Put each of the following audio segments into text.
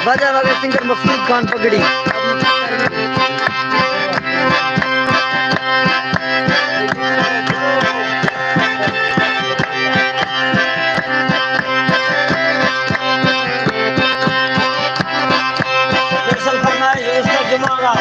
باجا والا سنگر مقصود خان پگڑی۔ اسپیشل فرمائش استاد جمعہ کا۔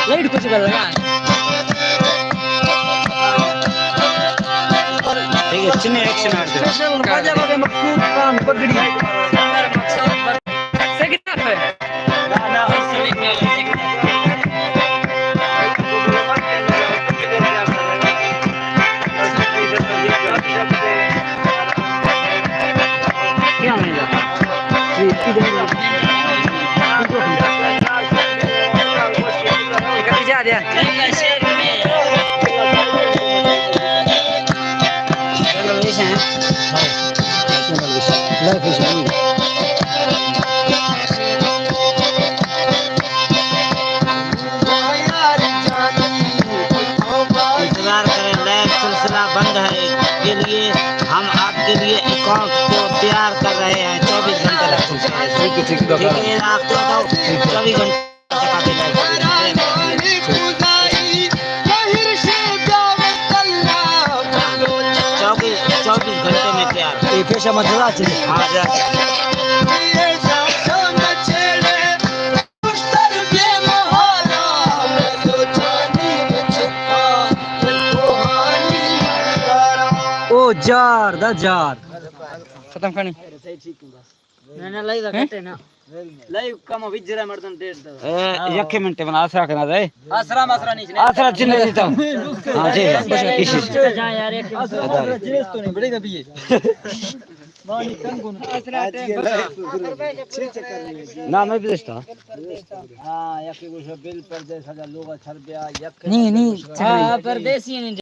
لائٹ کچھ کر لگا۔ ٹھیک ہے، چنے ایکشن آ رہے۔ اسپیشل واجہ واجہ مقصود خان پگڑی۔ سگنل پہ۔ انتظار کریں، لائیو سلسلہ بند ہے، اس کے لیے ہم آپ کے لیے اکاؤنٹ کو تیار کر رہے ہیں، چوبیس گھنٹے تک چلتا ہے۔ ٹھیک ہے، ٹھیک ہے، ٹھیک ہے، آپ تو بتاؤ، چوبیس گھنٹے۔ چوبیس، چوبیس گھنٹے میں تیار۔ یہ پیشہ مت رہا چاہیے۔ ہاں، جا۔ او جار دا جار۔ ختم کھانی۔ نہ، نہ، لائیو کٹے نا۔ لائیو کم وجرا مردن ڈیٹ دو۔ اے، یکے منٹ من آسرا کنا دے۔ آسرا ماسرا نہیں۔ آسرا چنے دیتا ہوں۔ ہاں، جی، جی۔ اسی، اسی۔ جا یار، ایک آسرا جنس تو نہیں، بڑے گا بھی یہ۔ نہ، میں بھی دیتا۔ ہاں، یکے گوشو بل پردیس آجا لوگا چھر بیا، یکے نہیں، نہیں، ہاں، پردیسی نہیں۔